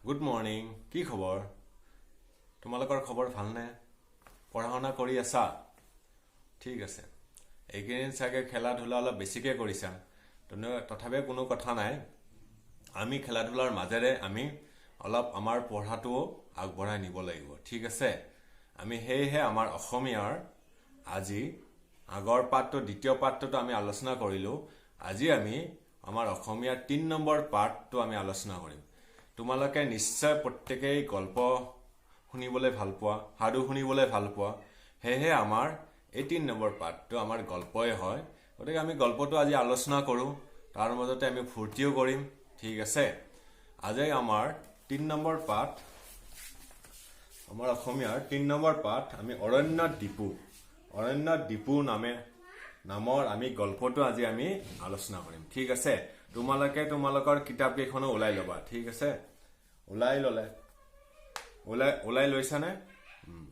Good morning. কি খবৰ তোমালোকৰ? খবৰ ভালনে? পঢ়া শুনা কৰি আছা? ঠিক আছে। এইকেইদিন চাগে খেলা ধূলা অলপ বেছিকৈ কৰিছা। তেনে তথাপিও কোনো কথা নাই। আমি খেলা ধূলাৰ মাজেৰে আমি অলপ আমাৰ পঢ়াটোও আগবঢ়াই নিব লাগিব, ঠিক আছে? আমি সেয়েহে আমাৰ অসমীয়াৰ আজি আগৰ পাঠটো, দ্বিতীয় পাঠটোতো আমি আলোচনা কৰিলোঁ। আজি আমি আমাৰ অসমীয়াৰ 3 নম্বৰ পাঠটো আমি আলোচনা কৰিম। তোমালোকে নিশ্চয় প্ৰত্যেকেই গল্প শুনিবলৈ ভাল পোৱা, সাধু শুনিবলৈ ভাল পোৱা। সেয়েহে আমাৰ এই 3 নম্বৰ পাঠটো আমাৰ গল্পই হয়। গতিকে আমি গল্পটো আজি আলোচনা কৰোঁ, তাৰ মাজতে আমি ফূৰ্তিও কৰিম, ঠিক আছে? আজি আমাৰ 3 নম্বৰ পাঠ, আমাৰ অসমীয়াৰ 3 নম্বৰ পাঠ, আমি অৰণ্যত দীপু, অৰণ্যত দীপু নামৰ আমি গল্পটো আজি আমি আলোচনা কৰিম, ঠিক আছে? তোমালোকে তোমালোকৰ কিতাপ কেইখনো ওলাই ল'বা, ঠিক আছে? ওলাই ল'লে, ওলাই লৈছানে?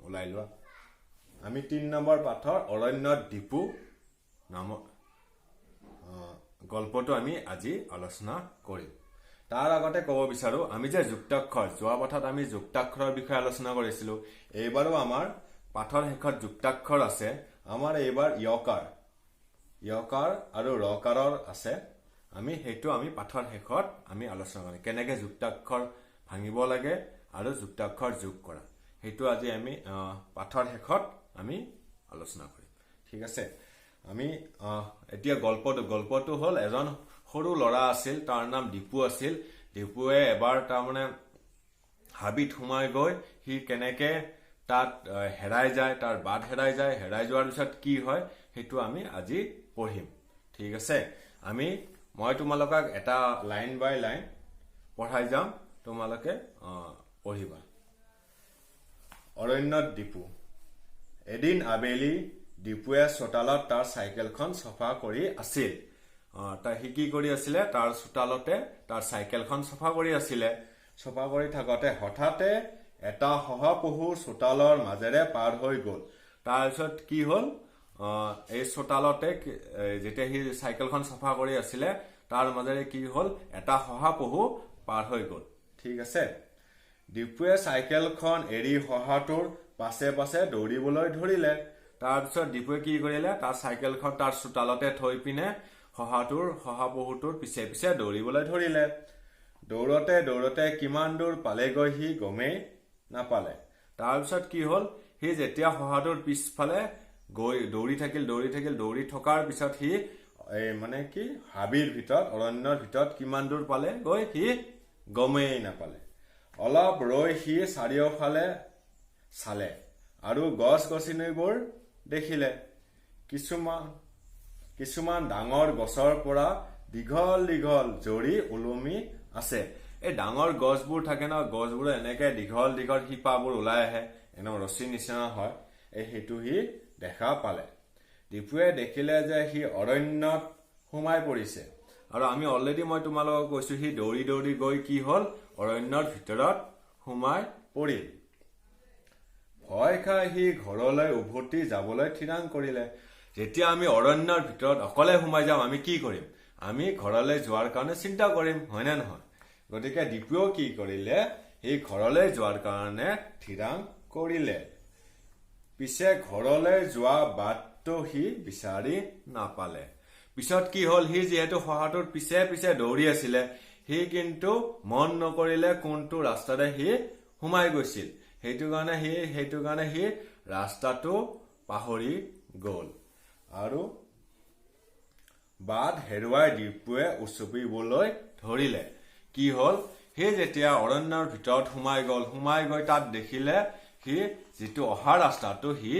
ওলাই লোৱা। আমি 3 নম্বৰ পাঠৰ অৰণ্যত দীপু নামৰ গল্পটো আমি আজি আলোচনা কৰিম। তাৰ আগতে ক'ব বিচাৰো, আমি যে যুক্তাক্ষৰ, যোৱা পাঠত আমি যুক্তাক্ষৰৰ বিষয়ে আলোচনা কৰিছিলো। এইবাৰো আমাৰ পাঠৰ শেষত যুক্তাক্ষৰ আছে। আমাৰ এইবাৰ য়কাৰ, য়কাৰ আৰু ৰকাৰৰ আছে। আমি সেইটো আমি পাঠৰ শেষত আমি আলোচনা কৰিম, কেনেকে যুক্তাক্ষৰ ভাঙিব লাগে আৰু যুক্তাক্ষৰ যোগ কৰা, সেইটো আজি আমি পাঠৰ শেষত আমি আলোচনা কৰিম, ঠিক আছে? আমি এতিয়া গল্পটো হ'ল, এজন সৰু ল'ৰা আছিল, তাৰ নাম দীপু আছিল। দীপুৱে এবাৰ তাৰমানে হাবিত সোমাই গৈ সি কেনেকে তাত হেৰাই যায়, তাৰ বাট হেৰাই যায়, হেৰাই যোৱাৰ পিছত কি হয়, সেইটো আমি আজি পঢ়িম, ঠিক আছে? মই তোমালোকক এটা লাইন বাই লাইন পঢ়াই যাম, তোমালোকে পঢ়িবা। অৰণ্যত দীপু। এদিন আবেলি দীপুৱে চোতালত তাৰ চাইকেলখন চফা কৰি আছিল। তাৰ সি কি কৰি আছিলে? তাৰ চোতালতে তাৰ চাইকেলখন চফা কৰি আছিলে। চফা কৰি থাকোঁতে হঠাতে এটা শহাপহু চোতালৰ মাজেৰে পাৰ হৈ গ'ল। তাৰপিছত কি হ'ল? এই চোতালতে যেতিয়া সি চাইকেলখন চফা কৰি আছিলে, তাৰ মাজেৰে কি হ'ল? এটা শহাপহু পাৰ হৈ গ'ল, ঠিক আছে? দীপুৱে চাইকেলখন এৰি শহাটোৰ পাছে পাছে দৌৰিবলৈ ধৰিলে। তাৰপিছত দীপুৱে কি কৰিলে? তাৰ চাইকেলখন তাৰ চোতালতে থৈ পিনে শহাপহুটোৰ পিছে পিছে দৌৰিবলৈ ধৰিলে। দৌৰতে দৌৰতে কিমান দূৰ পালেগৈ সি গমেই নাপালে। তাৰপিছত কি হ'ল? সি যেতিয়া শহাটোৰ পিছফালে গৈ দৌৰি থাকিল, দৌৰি থাকিল, দৌৰি থকাৰ পিছত সি এই মানে কি হাবিৰ ভিতৰত, অৰণ্যৰ ভিতৰত কিমান দূৰ পালে গৈ সি গমেই নাপালে। অলপ ৰৈ সি চাৰিওফালে চালে আৰু গছ গছনিবোৰ দেখিলে। কিছুমান কিছুমান ডাঙৰ গছৰ পৰা দীঘল দীঘল জৰি ওলমি আছে। এই ডাঙৰ গছবোৰ থাকে ন, গছবোৰ এনেকে দীঘল দীঘল শিপাবোৰ ওলাই আহে, একদম ৰছী নিচিনা হয়। এই সেইটো সি দেখা পালে। দীপুৱে দেখিলে যে সি অৰণ্যত সোমাই পৰিছে। আৰু আমি অলৰেডি মই তোমালোকক কৈছো, সি দৌৰি দৌৰি গৈ কি হ'ল? অৰণ্যৰ ভিতৰত সোমাই পৰিল। ভয় খাই সি ঘৰলৈ উভতি যাবলৈ থিৰাং কৰিলে। যেতিয়া আমি অৰণ্যৰ ভিতৰত অকলে সোমাই যাম, আমি কি কৰিম? আমি ঘৰলৈ যোৱাৰ কাৰণে চিন্তা কৰিম, হয়নে নহয়? গতিকে দীপুৱেও কি কৰিলে? সি ঘৰলৈ যোৱাৰ কাৰণে থিৰাং কৰিলে। পিছে ঘৰলৈ যোৱা বাটটো সি বিচাৰি নাপালে। পিছত কি হ'ল? সি যিহেতু শহাটোৰ পিছে পিছে দৌৰি আছিলে, সি কিন্তু মন নকৰিলে কোনটো ৰাস্তাৰে সি সোমাই গৈছিল। সেইটো কাৰণে সি ৰাস্তাটো পাহৰি গ'ল আৰু বাট হেৰুৱাই দীপুৱে উচুপিবলৈ ধৰিলে। কি হ'ল? সি যেতিয়া অৰণ্যৰ ভিতৰত সোমাই গ'ল, সোমাই গৈ তাত দেখিলে সি যিটো অহা ৰাস্তাটো সি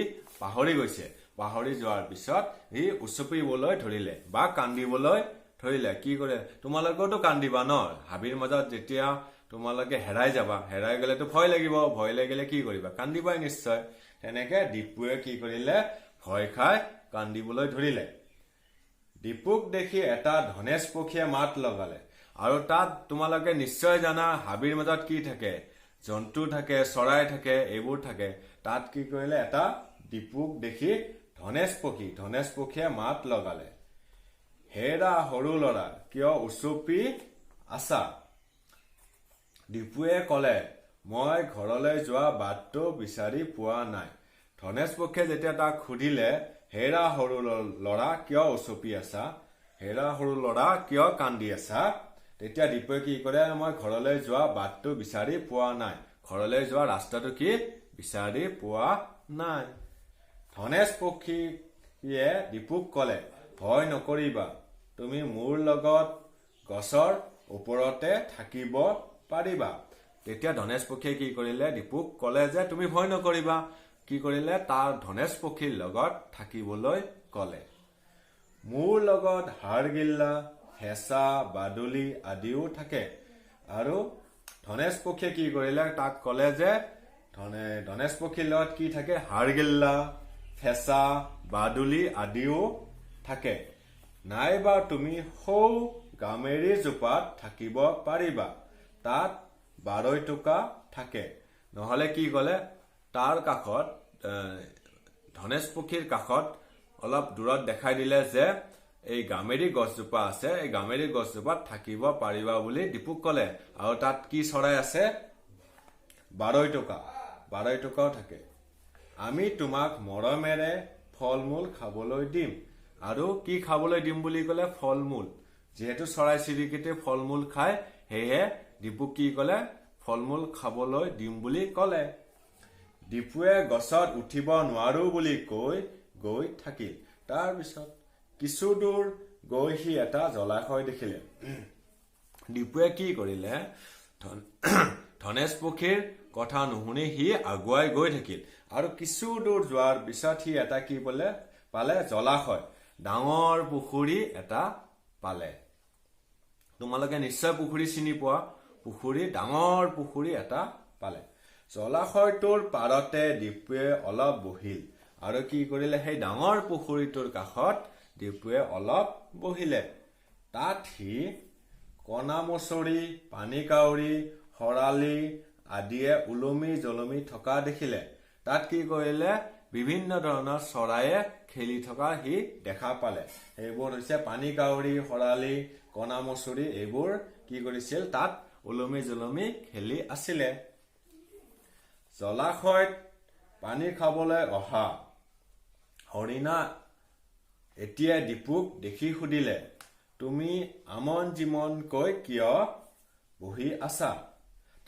পাহৰি গৈছে। পাহৰি যোৱাৰ পিছত সি উচুপিবলৈ ধৰিলে বা কান্দিবলৈ ধৰিলে। কি কৰে? তোমালোকেওতো কান্দিবা ন? হাবিৰ মাজত যেতিয়া তোমালোকে হেৰাই যাবা, হেৰাই গ'লেতো ভয় লাগিব। ভয় লাগিলে কি কৰিবা? কান্দিবাই নিশ্চয়। তেনেকে দীপুৱে কি কৰিলে? ভয় খাই কান্দিবলৈ ধৰিলে। দীপুক দেখি এটা ধনেশ পক্ষীয়ে মাত লগালে। আৰু তাত তোমালোকে নিশ্চয় জানা, হাবিৰ মাজত কি থাকে? জন্তু থাকে, চৰাই থাকে, এইবোৰ থাকে। তাত কি কৰিলে? এটা দীপুক দেখি ধনেশ পক্ষীয়ে মাত লগালে, "হেৰা সৰু ল'ৰা, কিয় উচুপি আছা?" দীপুৱে ক'লে, মই ঘৰলৈ যোৱা বাটটো বিচাৰি পোৱা নাই। ধনেশ পক্ষীয়ে যেতিয়া তাক সুধিলে, হেৰা সৰু ল'ৰা, কিয় উচুপি আছা, হেৰা সৰু ল'ৰা, কিয় কান্দি আছা, তেতিয়া দীপুৱে কি কৰে, মই ঘৰলৈ যোৱা বাটটো বিচাৰি পোৱা নাই, ঘৰলৈ যোৱা ৰাস্তাটো কি বিচাৰি পোৱা নাই। ধনেশ পক্ষীয়ে দীপুক ক'লে, ভয় নকৰিবা, তুমি মোৰ লগত গছৰ ওপৰতে থাকিব পাৰিবা। তেতিয়া ধনেশ পক্ষীয়ে কি কৰিলে, দীপুক ক'লে যে তুমি ভয় নকৰিবা। কি কৰিলে, তাৰ ধনেশ পক্ষীৰ লগত থাকিবলৈ ক'লে। মোৰ লগত হাড়গিল্লা, ফেঁচা, বাদুলি আদিও থাকে। আৰু ধনেশ পক্ষীয়ে কি কৰিলে, তাক ক'লে যে ধনেশ পক্ষীৰ লগত কি থাকে, হাড়গিল্লা, ফেঁচা, বাদুলি আদিও থাকে। নাইবা তুমি সৌ গামেৰি জোপাত থাকিব পাৰিবা, তাত বাঢ়ৈ টোকা থাকে। নহলে কি ক'লে, তাৰ কাষত, ধনেশ পক্ষীৰ কাষত অলপ দূৰত দেখাই দিলে যে এই গামেৰি গছজোপা আছে, এই গামেৰি গছজোপাত থাকিব পাৰিবা বুলি দীপুক ক'লে। আৰু তাত কি চৰাই আছে, বাঢ়ৈ টোকা, বাঢ়ৈ টোকাও থাকে। আমি তোমাক মৰমেৰে ফল মূল খাবলৈ দিম। আৰু কি খাবলৈ দিম বুলি ক'লে, ফল মূল। যিহেতু চৰাই চিৰিকটিয়ে ফল মূল খায়, সেয়েহে দীপুক কি ক'লে, ফল মূল খাবলৈ দিম বুলি ক'লে। দীপুৱে গছত উঠিব নোৱাৰো বুলি কৈ গৈ থাকিল। তাৰপিছত কিছু দূৰ গৈ সি এটা জলাশয় দেখিলে। দীপুৱে কি কৰিলে, ধনেশ পক্ষীৰ কথা নুশুনি সি আগুৱাই গৈ থাকিল। আৰু কিছু দূৰ যোৱাৰ পিছত সি এটা কি পালে, পালে জলাশয়, ডাঙৰ পুখুৰী এটা পালে। তোমালোকে নিশ্চয় পুখুৰী চিনি পোৱা। পুখুৰী, ডাঙৰ পুখুৰী এটা পালে। জলাশয়টোৰ পাৰতে দীপুৱে অলপ বহিল। আৰু কি কৰিলে, সেই ডাঙৰ পুখুৰীটোৰ কাষত দীপুৱে অলপ বহিলে। তাত সি কণামুচৰি, পানীকাউৰী, শৰালি আদিয়ে ওলমি জলমি থকা দেখিলে। তাত কি কৰিলে, বিভিন্ন ধৰণৰ চৰাইয়ে খেলি থকা সি দেখা পালে। সেইবোৰ হৈছে পানীকাউৰী, শৰালি, কণামুচৰি, এইবোৰ কি কৰিছিল, তাত ওলমি জলমি খেলি আছিলে। জলাশয়ত পানী খাবলৈ অহা হৰিণা এতিয়া দীপুক দেখি সুধিলে, তুমি আমন জিমনকৈ কিয় বহি আছা?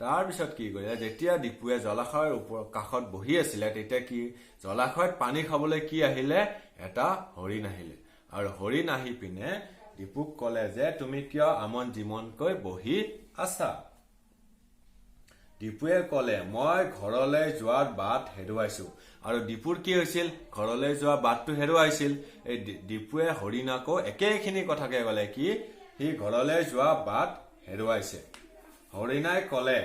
তাৰপিছত কি কৰিলে, যেতিয়া দীপুৱে জলাশয়ৰ ওপৰ কাষত বহি আছিলে, তেতিয়া কি জলাশয়ত পানী খাবলৈ কি আহিলে, এটা হৰিণ আহিলে। আৰু হৰিণ আহি পিনে দীপুক ক'লে যে তুমি কিয় আমন জিমনকৈ বহি আছা? দীপুৱে ক'লে, মই ঘৰলৈ যোৱাৰ বাট হেৰুৱাইছো। আৰু দীপুৰ কি হৈছিল, ঘৰলৈ যোৱা বাটটো হেৰুৱাইছিল। এই দীপুৱে হৰিণাকো একেখিনি কথাকে ক'লে কি সি ঘৰলৈ যোৱা বাট হেৰুৱাইছে। হৰিণাই ক'লে,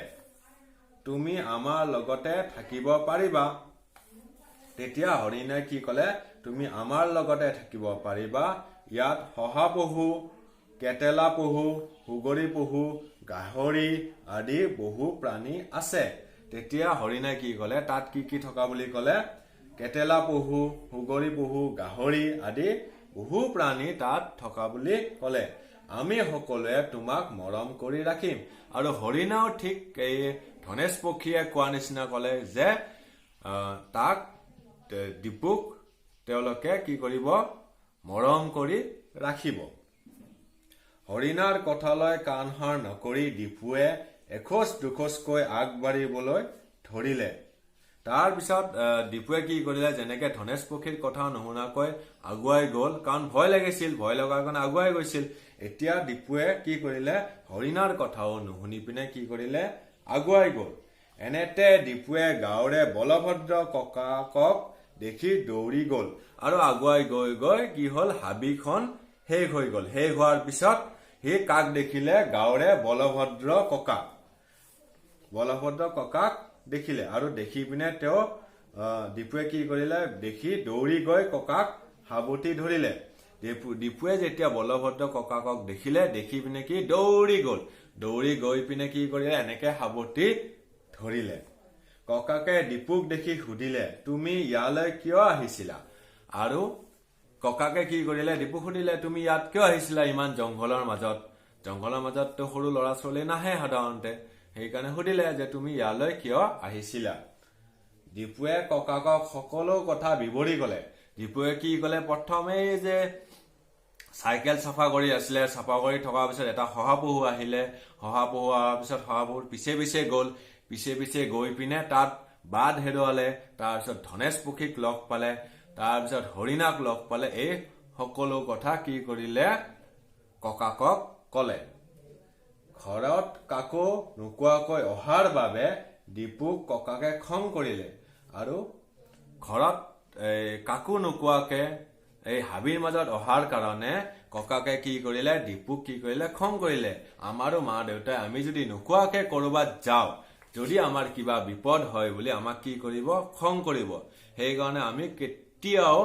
তুমি আমাৰ লগতে থাকিব পাৰিবা। তেতিয়া হৰিণাই কি ক'লে, তুমি আমাৰ লগতে থাকিব পাৰিবা। ইয়াত শহাপহু, কেটেলা পহু, সুগৰী পহু, গাহৰি আদি বহু প্ৰাণী আছে। তেতিয়া হৰিণাই কি ক'লে, তাত কি কি থকা বুলি ক'লে, কেটেলা পহু, সুগৰী পহু, গাহৰি আদি বহু প্ৰাণী তাত থকা বুলি ক'লে। আমি সকলোৱে তোমাক মৰম কৰি ৰাখিম। আৰু হৰিণাও ঠিক এই ধনেশ পক্ষীয়ে কোৱা নিচিনা ক'লে যে তাক দীপুক তেওঁলোকে কি কৰিব, মৰম কৰি ৰাখিব। হৰিণাৰ কথালৈ কাণসাৰ নকৰি দীপুৱে এখোজ দুখোজকৈ আগবাঢ়িবলৈ ধৰিলে। তাৰপিছত দীপুৱে কি কৰিলে, যেনেকে ধনেশ পক্ষীৰ কথা নুশুনাকৈ আগুৱাই গ'ল, কাৰণ ভয় লাগিছিল, ভয় লগাৰ কাৰণে আগুৱাই গৈছিল। এতিয়া দীপুৱে কি কৰিলে, হৰিণাৰ কথাও নুশুনি পিনে কি কৰিলে, আগুৱাই গ'ল। এনেতে দীপুৱে গাঁৱৰে বলভদ্ৰ ককাকক দেখি দৌৰি গ'ল। আৰু আগুৱাই গৈ গৈ কি হ'ল, হাবিখন শেষ হৈ গ'ল। শেষ হোৱাৰ পিছত সি কাক দেখিলে, গাঁৱৰে বলভদ্ৰ ককাক, বলভদ্ৰ ককাক দেখিলে। আৰু দেখি পিনে তেওঁ দীপুৱে কি কৰিলে, দেখি দৌৰি গৈ ককাক সাৱটি ধৰিলে। দীপুৱে যেতিয়া বলভদ্ৰ ককাকক দেখিলে, দেখি পিনে কি দৌৰি গ'ল। দৌৰি গৈ পিনে কি কৰিলে, এনেকে সাৱটি ধৰিলে। ককাকে দীপুক দেখি সুধিলে, তুমি ইয়ালৈ কিয় আহিছিলা? আৰু ককাকে কি কৰিলে, দীপুক সুধিলে, তুমি ইয়াত কিয় আহিছিলা ইমান জংঘলৰ মাজত? জংঘলৰ মাজততো সৰু ল'ৰা ছোৱালী নাহে সাধাৰণতে। সেইকাৰণে সুধিলে যে তুমি ইয়ালৈ কিয় আহিছিলা। দীপুৱে ককাকক সকলো কথা বিৱৰি ক'লে। দীপুৱে কি ক'লে, প্ৰথমেই যে চাইকেল চাফা কৰি আছিলে, চাফা কৰি থকাৰ পিছত এটা শহাপহু আহিলে, শহাপহু অহাৰ পিছত শহাপহুৰ পিছে পিছে গ'ল, পিছে পিছে গৈ পিনে তাত বাট হেৰুৱালে, তাৰপিছত ধনেশ পক্ষীক লগ পালে, তাৰপিছত হৰিণাক লগ পালে। এই সকলো কথা কি কৰিলে, ককাকক ক'লে। ঘৰত কাকো নোকোৱাকৈ অহাৰ বাবে দীপুক ককাকে খং কৰিলে। আৰু ঘৰত কাকো নোকোৱাকে এই হাবিৰ মাজত অহাৰ কাৰণে ককাকে কি কৰিলে, দীপুক কি কৰিলে, খং কৰিলে। আমাৰো মা দেউতাই আমি যদি নোকোৱাকে কৰবাত যাওঁ, যদি আমাৰ কিবা বিপদ হয় বুলি আমাক কি কৰিব, খং কৰিব। সেইকাৰণে আমি কেতিয়াও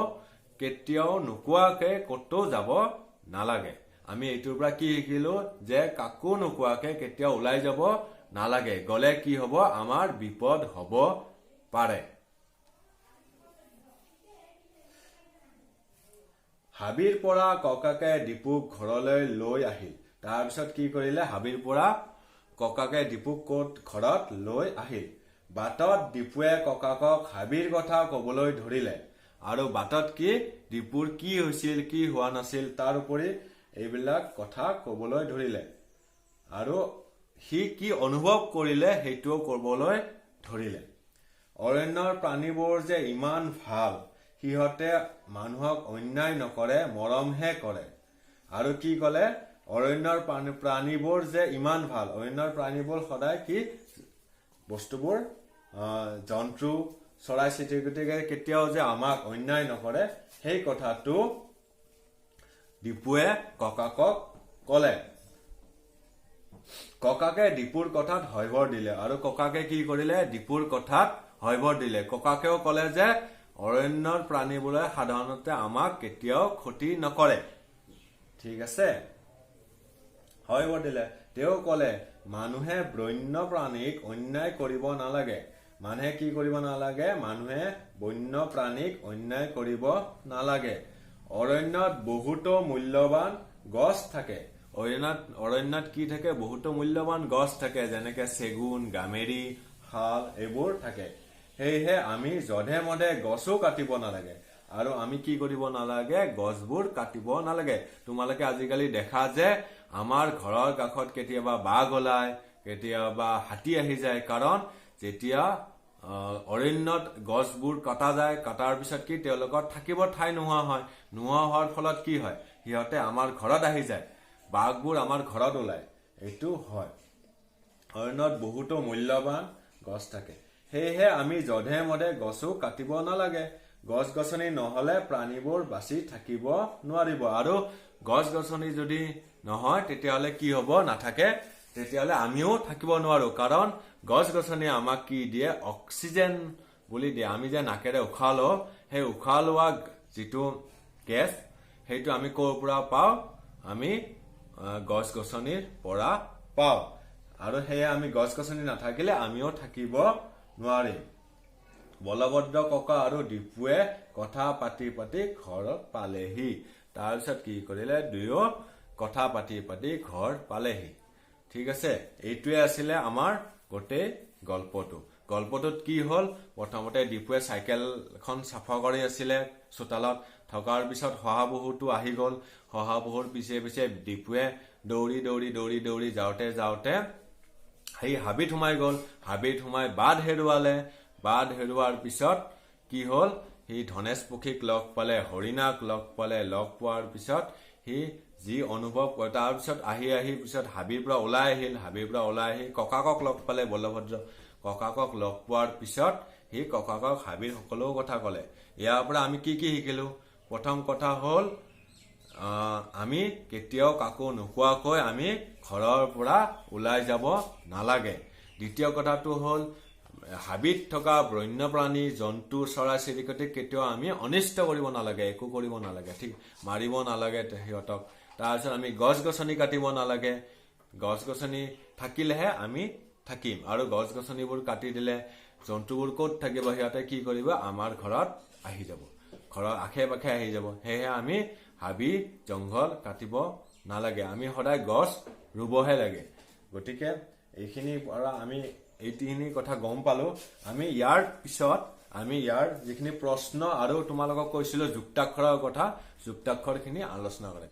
কেতিয়াও নোকোৱাকে ক'তো যাব নালাগে। আমি এইটোৰ পৰা কি শিকিলো যে কাকো নোকোৱাকে কেতিয়াও ওলাই যাব নালাগে, গ'লে কি হ'ব, আমাৰ বিপদ হ'ব পাৰে। হাবিৰ পৰা ককাকে দীপুক ঘৰলৈ লৈ আহিল। তাৰপিছত কি কৰিলে, হাবিৰ পৰা ককাকে দীপুক ক'ত ঘৰত লৈ আহিল। বাটত দীপুৱে ককাকক হাবিৰ কথা ক'বলৈ ধৰিলে। আৰু বাটত কি দীপুৰ কি হৈছিল কি হোৱা নাছিল তাৰ উপৰি এইবিলাক কথা ক'বলৈ ধৰিলে। আৰু সি কি অনুভৱ কৰিলে সেইটোও ক'বলৈ ধৰিলে। অৰণ্যৰ প্ৰাণীবোৰ যে ইমান ভাল, সিহঁতে মানুহক অন্যায় নকৰে, মৰমহে কৰে। আৰু কি ক'লে, অৰণ্যৰ প্ৰাণীবোৰ যে ইমান ভাল, অৰণ্যৰ প্ৰাণীবোৰ সদায় কি বস্তুবোৰ জন্তু চৰাই চিৰিকটিকে কেতিয়াও যে আমাক অন্যায় নকৰে, সেই কথাটো দীপুৱে ককাকক ক'লে। ককাকে দীপুৰ কথাত হয়ভৰ দিলে। আৰু ককাকে কি কৰিলে, দীপুৰ কথাত হয়ভৰ দিলে। ককাকেও ক'লে যে অৰণ্যৰ প্ৰাণীবোৰে সাধাৰণতে আমাক কেতিয়াও ক্ষতি নকৰে। ঠিক আছে, হয়ভৰ দিলে। তেওঁ ক'লে মানুহে বন্য প্ৰাণীক অন্যায় কৰিব নালাগে। মানুহে কি কৰিব নালাগে, মানুহে বন্য প্ৰাণীক অন্যায় কৰিব নালাগে। অৰণ্যত বহুতো মূল্যৱান গছ থাকে। অৰণ্যত কি থাকে, বহুতো মূল্যৱান গছ থাকে, যেনেকে চেগুন, গামেৰি, শাল এইবোৰ থাকে। সেয়েহে আমি যধে মধে গছো কাটিব নালাগে। আৰু আমি কি কৰিব নালাগে, গছবোৰ কাটিব নালাগে। তোমালোকে আজিকালি দেখা যে আমাৰ ঘৰৰ কাষত কেতিয়াবা বাঘ ওলায়, কেতিয়াবা হাতী আহি যায়। কাৰণ যেতিয়া অৰণ্যত গছবোৰ কটা যায়, কটাৰ পিছত কি তেওঁলোকৰ থাকিব ঠাই নোহোৱা হয়। নোহোৱা হোৱাৰ ফলত কি হয়, সিহঁতে আমাৰ ঘৰত আহি যায়, বাঘবোৰ আমাৰ ঘৰত ওলায়। এইটো হয়। অৰণ্যত বহুতো মূল্যৱান গছ থাকে, সেয়েহে আমি যধে মধে গছো কাটিব নালাগে। গছ গছনি নহলে প্ৰাণীবোৰ বাচি থাকিব নোৱাৰিব। আৰু গছ গছনি যদি নহয় তেতিয়াহ'লে কি হ'ব, নাথাকে, তেতিয়াহ'লে আমিও থাকিব নোৱাৰো। কাৰণ গছ গছনি আমাক কি দিয়ে, অক্সিজেন বুলি দিয়ে। আমি যে নাকেৰে উশাহ লওঁ, সেই উশাহ লোৱা যিটো গেছ, সেইটো আমি ক'ৰ পৰা পাওঁ, আমি গছ গছনিৰ পৰা পাওঁ। আৰু সেয়ে আমি গছ গছনি নাথাকিলে আমিও থাকিব নোৱাৰিম। বলভদ্ৰ ককা আৰু দীপুৱে কথা পাতি পাতি ঘৰত পালেহি। তাৰপিছত কি কৰিলে, দুয়ো কথা পাতি পাতি ঘৰ পালেহি। ঠিক আছে, এইটোৱে আছিলে আমাৰ গোটেই গল্পটো। গল্পটোত কি হ'ল, প্ৰথমতে দীপুৱে চাইকেলখন চাফা কৰি আছিলে চোতালত, থকাৰ পিছত শহাপহুটো আহি গ'ল। শহাপহুৰ পিছে পিছে দীপুৱে দৌৰি দৌৰি দৌৰি দৌৰি যাওঁতে যাওঁতে সেই হাবিত সোমাই গ'ল। হাবিত সোমাই বাট হেৰুৱালে। বাট হেৰুৱাৰ পিছত কি হ'ল, সি ধনেশ পক্ষীক লগ পালে, হৰিণাক লগ পালে। লগ পোৱাৰ পিছত সি যি অনুভৱ কৰে, তাৰপিছত আহি আহি পিছত হাবিৰ পৰা ওলাই আহিল। হাবিৰ পৰা ওলাই আহি ককাকক লগ পালে, বলভদ্ৰ ককাকক লগ পোৱাৰ পিছত সি ককাকক হাবিৰ সকলো কথা ক'লে। ইয়াৰ পৰা আমি কি কি শিকিলো, প্ৰথম কথা হ'ল আমি কেতিয়াও কাকো নোকোৱাকৈ আমি ঘৰৰ পৰা ওলাই যাব নালাগে। দ্বিতীয় কথাটো হ'ল হাবিত থকা বন্যপ্ৰাণী, জন্তু, চৰাই চিৰিকটিক কেতিয়াও আমি অনিষ্ট কৰিব নালাগে, একো কৰিব নালাগে, ঠিক মাৰিব নালাগে সিহঁতক। তাৰপিছত আমি গছ গছনি কাটিব নালাগে। গছ গছনি থাকিলেহে আমি থাকিম, আৰু গছ গছনিবোৰ কাটি দিলে জন্তুবোৰ ক'ত থাকিব, সিহঁতে কি কৰিব, আমাৰ ঘৰত আহি যাব, ঘৰৰ আশে পাশে আহি যাব। সেয়েহে আমি হাবি জংঘল কাটিব নালাগে, আমি সদায় গছ ৰুবহে লাগে। গতিকে এইখিনিৰ পৰা আমি এইখিনি কথা গম পালো। আমি ইয়াৰ পিছত আমি ইয়াৰ যিখিনি প্ৰশ্ন আৰু তোমালোকক কৈছিলো যুক্তাক্ষৰৰ কথা, যুক্তাক্ষৰখিনি আলোচনা কৰিম।